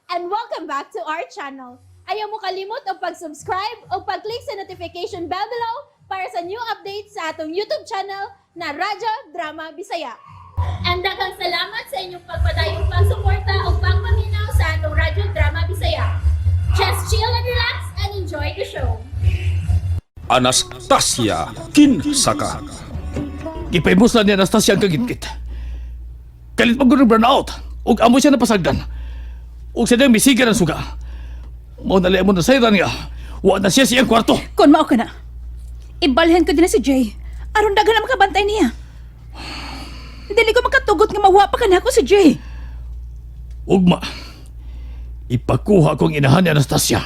And welcome back to our channel. Ayaw mo kalimot og pag-subscribe o pag-click sa notification bell below para sa new updates sa atong YouTube channel na Radyo Drama Bisaya. And daghang salamat sa inyong pagpadayong pagsuporta o pagpaminaw sa atong Radyo Drama Bisaya. Just chill and relax and enjoy the show. Anastasia Kinsaka. Gipaimuslan ni Anastasia ang kagitgit. Kalit pag burn out, ug amo siya napasagdan. Ug sa diyang misigan ang suga. Mao na mo na sayran nga, wa na siya siyang kwarto. Kon mao ka na. Ibalhin ko din na si Jay. Aron daghan na makabantay niya. Dili ko makatugot nga mawa pa kanako si Jay. Ugma, ipakuha kong inahan ni Anastasia.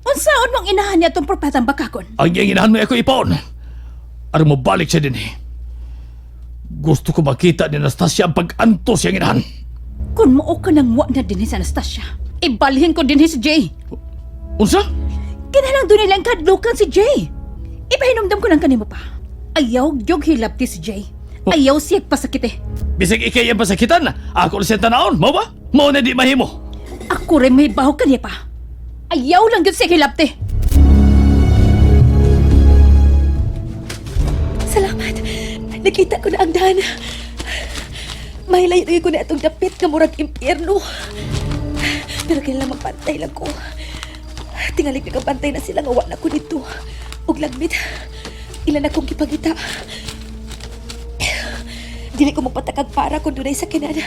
Unsaon mong inahan niya atong propetang bakakon? Ang iyang inahan mo ako ipaon. Aron mo balik siya din eh. Gusto ko makita ni Anastasia ang pag-antos siyang inahan. Kung mao ka nang wa na din si Anastasia, ibalhin ko din si Jay. Unsa? Kinalang doon nilang kadlukan si Jay. Ipahinumdum ko lang kanimo pa. Ayaw gyud hilabti si Jay. Ayaw siya pasakit eh. Bisag ikay ang pasakitan, ako na siyang tanawon, mao ba? Mao na di mahimo. Ako rin may baho kaniya pa. Ayaw lang gyud siya hilabti. Salamat. Nakita ko na ang daan. Mahilayo ko na itong dapit nga murag impyerno. Pero kailangan magpantay lang ko. Tingalig nagabantay na sila nga wa na ko dito. Ug lagmit, ilan akong gipangita. Dili ko magpatakag para kung dunay sakyanan.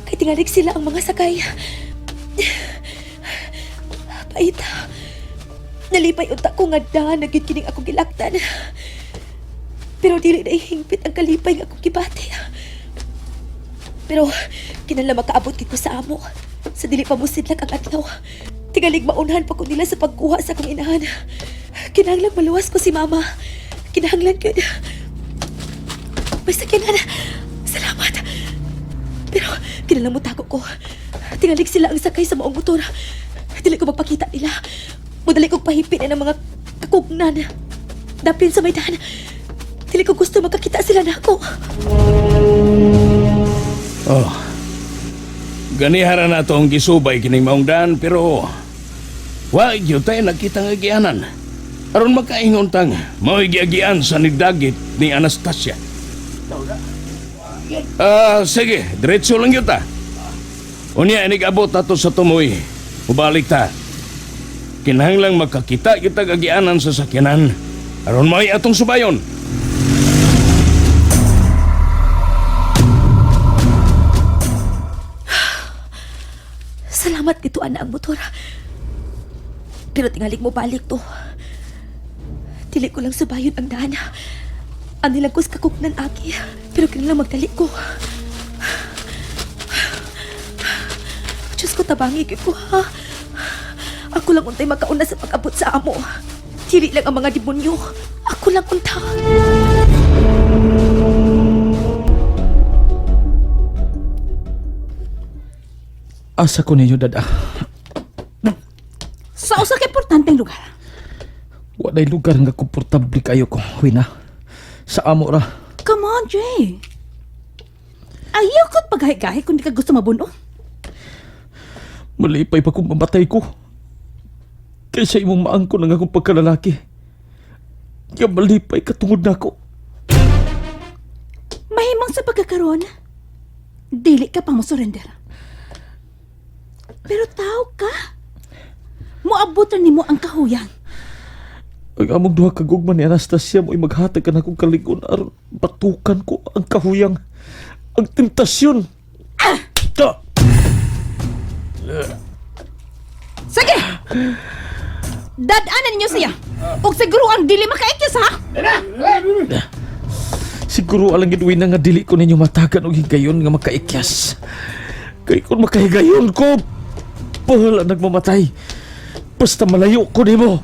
Kay tingalig sila ang mga sakay. Pait. Nalipay unta ko nga daan na gyud kining akong gilaktan. Pero dili na ihingpit ang kalipay nga akong gibati. Pero kinahanglan makaabot gid ko sa amo. Sa dili pa mosidlak ang adlaw. Tingalig maunhan pa ko nila sa pagkuha sa akong inahan. Kinahanglan maluwas ko si mama. Kinahanglan gyud. May sakyanan. Salamat. Pero kinahanglan mo tago ko. Tingalig sila ang sakay sa maong motor. Dili ko magpakita nila. Mudali kong pahipin ang mga kakugnan. Dapin sa may daan. Dili ko gusto makakita sila nako. Oh. Ganihara na to ang gisubay kining maong daan pero wa gyud tay nakita nga gianan. Aron makaingon tang mao'y giagian sa nigdagit ni Anastasia. Ah, sige, diretso lang gyud ta. Unya inig-abot nato sa tumoy. Ubalik ta. Kinahanglang magkakita gyud tag agianan sa sakyanan. Aron mao'y atong subayon. Salamat dito ana ang motor. Pero tingalig mo balik to. Dili ko lang subayon ang daan. Ang nilang kus kakugnan aki. Pero kinahanglan magdali ko. Diyos ko, tabangi gyud ko ha. Ako lang untay makauna sa pag-abot sa amo. Dili lang ang mga demonyo. Ako lang unta. Asa ko ninyo, dada. Sa usa ka importanteng lugar. Walay lugar nga komportable kayo ko, Wina. Sa amo ra. Come on, Jay. Ayaw ko't paghahi-gahi kung di ka gusto mabuno. Malipay pa kung mamatay ko. Kaysa imong maangko ng akong pagkalalaki. Nga malipay ka tungod nako. Mahimong sa pagkakaroon, dili ka pa mo surrender. Pero tao ka. Moabutan nimo ang kahuyang. Ang among duha ka gugma ni Anastasia mo'y maghatag ka na akong kaligon aron batukan ko ang kahuyang, ang tentasyon. Ah! Sige! Dad-anan ninyo siya. Ug siguro ang dili makaikyas ha. Siguro alang gid na nga dili ko ninyo matagan og higayon nga makaikyas. Kay kung makahigayon ko, bahala nagmamatay. Basta malayo ko nimo.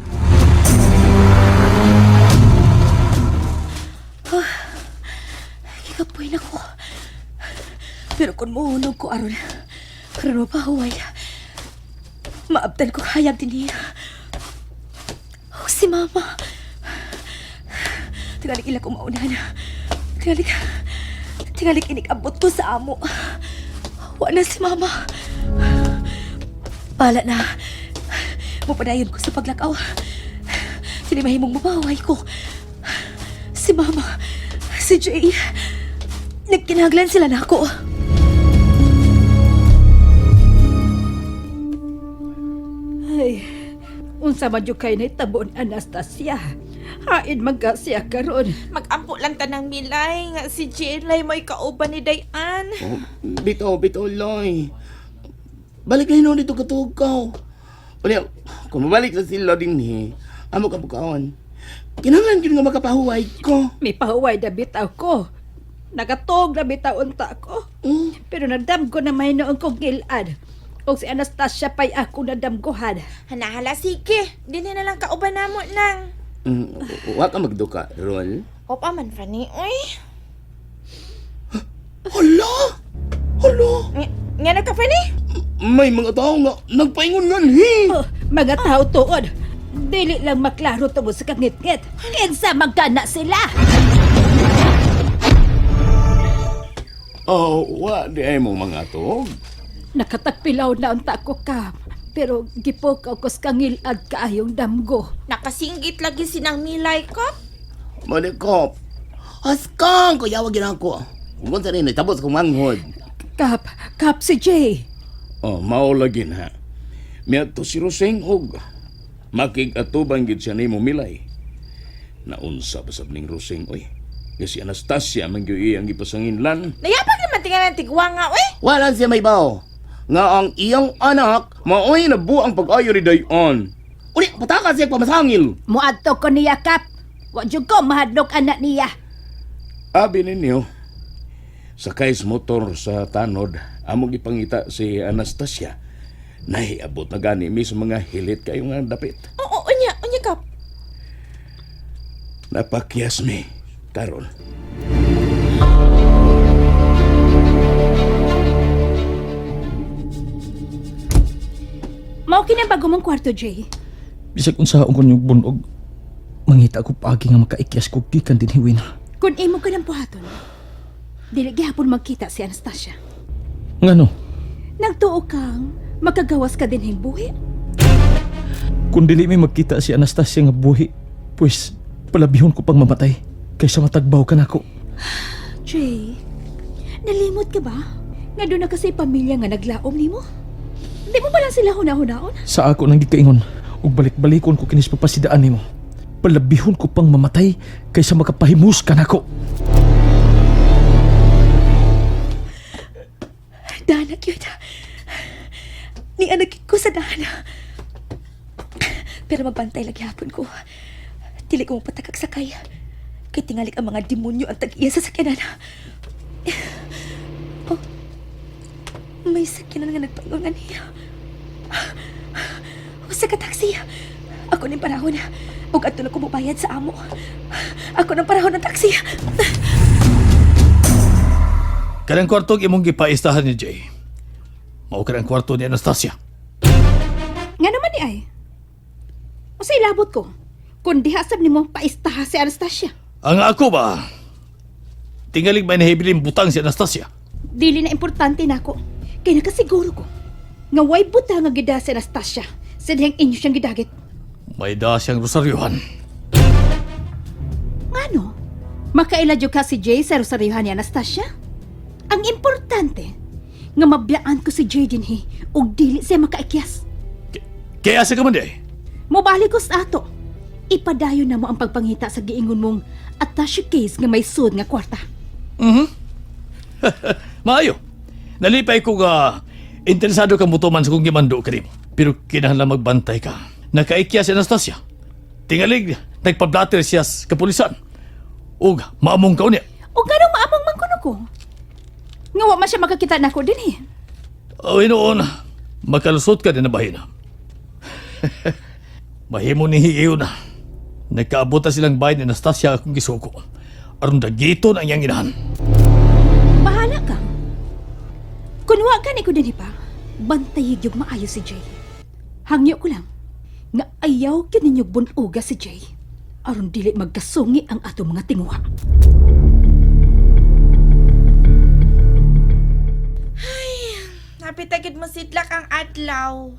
Gikapoy na ko. Pero kung muhunog ko aron, karon mapahuway. Maabtan ko hayag din niya. Oh, si mama. Tingalig ila ko maunahan. Tingalig, tingalig inig-abot ko sa amo. Wa na si mama. Bala na. Mupadayon ko sa paglakaw. Dili mahimong mapaway ko. Si Mama, si Jay, nagkinahanglan sila na ako. Ay, unsa man jud kay nahitabo ni Anastasia. Hain man ka siya karon. Magampo lang tanang milay nga si Jelay mo'y kauban ni Dayan. Oh, bitaw, bitaw, Loy. Balik na noon dito katuog ka. Unya, kung mabalik sa sila din eh, amo ka bukaon. Kinahanglan gyud nga makapahuway ko. May pahuway na bitaw ko. Nakatog na bitaw unta ko. Pero nadamgo na may noong kong gilad. O si Anastasia pa'y ako nadamgohan. Hanahala, sige. Dili na lang kauban namo nang. Wa ka magduka, Rol. Opa man, Fanny. Uy. Hala! Hala! Nga na ka, Fanny? May mga tao nga nagpaingon nga ni. Oh, mga tao tuod. Dili lang maklaro tungod sa kangitngit. Kinsa magkana sila. Oh, wa di ay mo mga tuog. Nakatagpilaw na unta ko ka. Pero gipokaw ko sa kangilad kaayong damgo. Nakasinggit lagi sinang milay ko. Malikop. Askang ko yawag gina ko. Kung sa rin, tapos kong manghod. Kap, kap si Jay. Oh, mao lagi na. Miadto si Roseng og makig-atubang gid siya nimo milay. Naunsa pa sab ning Roseng oy. Nga si Anastasia man gyud iyang gipasanginlan. Nayapag naman tingnan ng tigwanga, uy. Wala siya may bao. Nga ang iyang anak, maoy na buang pag-ayo ni Dayon. Uli, pataka siya pamasangil. Muadto ko niya, Kap. Wa jud ko mahadlok anak niya. Abi ninyo, sakay sa motor sa tanod, among gipangita si Anastasia. Nahiabot na gani mi sa mga hilit kayo nga dapit. Oo, unya, unya kap. Napakyas mi karon. Mao kini ang bago mong kwarto, Jay. Bisag unsa ang kunyong bunog, mangita ko paagi nga makaikyas ko gikan din hiwin. Kung imo ka ng buhaton, dili gihapon magkita si Anastasia. Ngano, Nagtuo kang makagawas ka din hing buhi. kung dili mi magkita si Anastasia nga buhi, pues palabihon ko pang mamatay kaysa matagbaw ka nako. Jay, nalimot ka ba? Nga doon na kasi pamilya nga naglaom nimo? Di mo ba lang sila huna-hunaon? Sa ako nang gikaingon, ug balik-balikon ko kinis papasidaan nimo. Palabihon ko pang mamatay kaysa makapahimus ka nako. Dana, cute. Ni anak ko sa dana. Pero magbantay lagi hapon ko. Dili ko mapatakag sakay. Kay tingalik ang mga demonyo ang tag-iya sa sakyanan. Oh, may sakyanan nga nagpaingon nga niya. Usa ka taxi. Ako ning panahon. Ug adto na ko mobayad sa amo. Ako ng panahon ng taxi. Kanang kwarto ang imong gipaistahan ni Jay. Mao kanang kwarto ni Anastasia. Nga naman ni ay. O sa ilabot ko, kung dihasab nimo paistaha si Anastasia. Ang ako ba? Tingalig may nahibiling butang si Anastasia. Dili na importante nako. Kay nakasiguro ko nga way buta nga gida si Anastasia sa dihang inyo siyang gidagit. May da siyang rosaryohan. Ngano? Makaila jud ka si Jay sa rosaryohan ni Anastasia? Ang importante nga mabiyaan ko si Jay dinhi ug dili siya makaikyas. Kaya sa ka man di ay? Mobalik ko sa ato. Ipadayon na mo ang pagpangita sa giingon mong attache case nga may sud nga kwarta. Maayo. Nalipay ko nga interesado ka mutuman sa kong gimando kanimo. Pero kinahanglan magbantay ka. Nakaikya si Anastasia. Tingalig, nagpablater siya sa kapulisan. Ug maamong ka unya. O ganong maamong man kuno ko. Nga wa man siya makakita nako dinhi. O noon, makalusot ka din na bahina. Mahimo ni hiiw na. Nagkaabot na silang bahay ni Anastasia akong gisuko. Aron dagiton ang iyang inahan. Bahala ka. Kun wa gani ko dinhi pa, bantay gyud maayo si Jay. Hangyo ko lang nga ayaw gyud ninyo bunuga si Jay. Aron dili magkasungi ang ato mga tinguha. Dapit agad mo sidlak ang adlaw.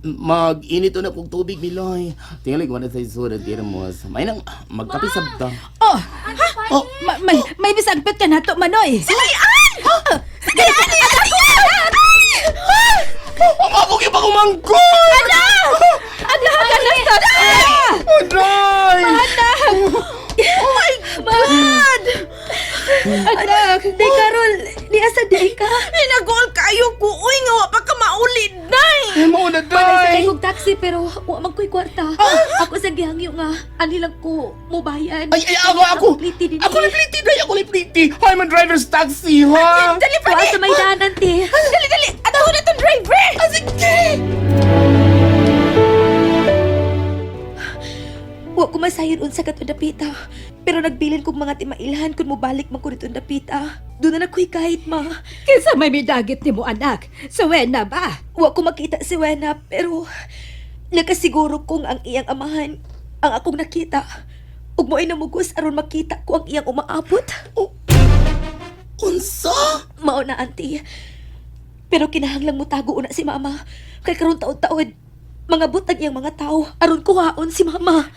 Mag-init na kong tubig, Miloy. Tingali ko na sa isura, termos. May nang magkape sabta. Oh! Oh, may bisagpit ka nato, Manoy. Si Dayan! Si Dayan! Ang ako yung pagumangkot! Anak! Anak, Anastasia! Aday! Anak! Oh my God! Anak! Day Carol, niasa day ka. Hinagol kayo ko, uy, nga wa pa ka maulid, day! Ay, mo na, Balay day! sa kog taxi pero wa man ko'y kwarta. Ako sa gihangyo nga ani lang ko mobayan. Ay, ay, ako, ako! Pliti din. Ako ni Pliti, day! Ako ni Pliti! Hi, man driver's taxi, ha? Dali pa Wa sa may daan, ante. Dali, dali! Ato na tong driver! Ah, sige! Wa ko masayon unsa kato dapita. Pero nagbilin kog mga timailhan kun mobalik man ko dito dapita. Doon na nakoy kahit ma. Kinsa may midagit nimo, anak? Sa wena ba? Wa ko makita si Wena pero nakasiguro kong ang iyang amahan ang akong nakita. Ug mo'y namugos aron makita ko ang iyang umaabot. Unsa? Mao na, auntie. Pero kinahanglang mo tago una si mama. Kay karon taod-taod, mga butag iyang mga tao aron kuhaon si mama.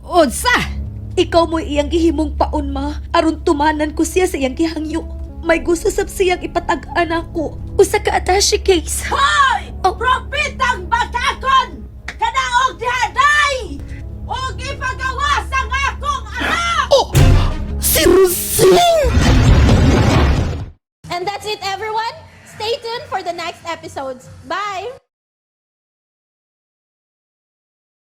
Unsa? Ikaw mo'y iyang gihimong paon, ma. Aron tumanan ko siya sa iyang gihangyo. May gusto sab siyang ipatag-an ako. Usa ka attache case. Hoy! Oh. Propitang bakakon! Kanaog diha, day! Og ipag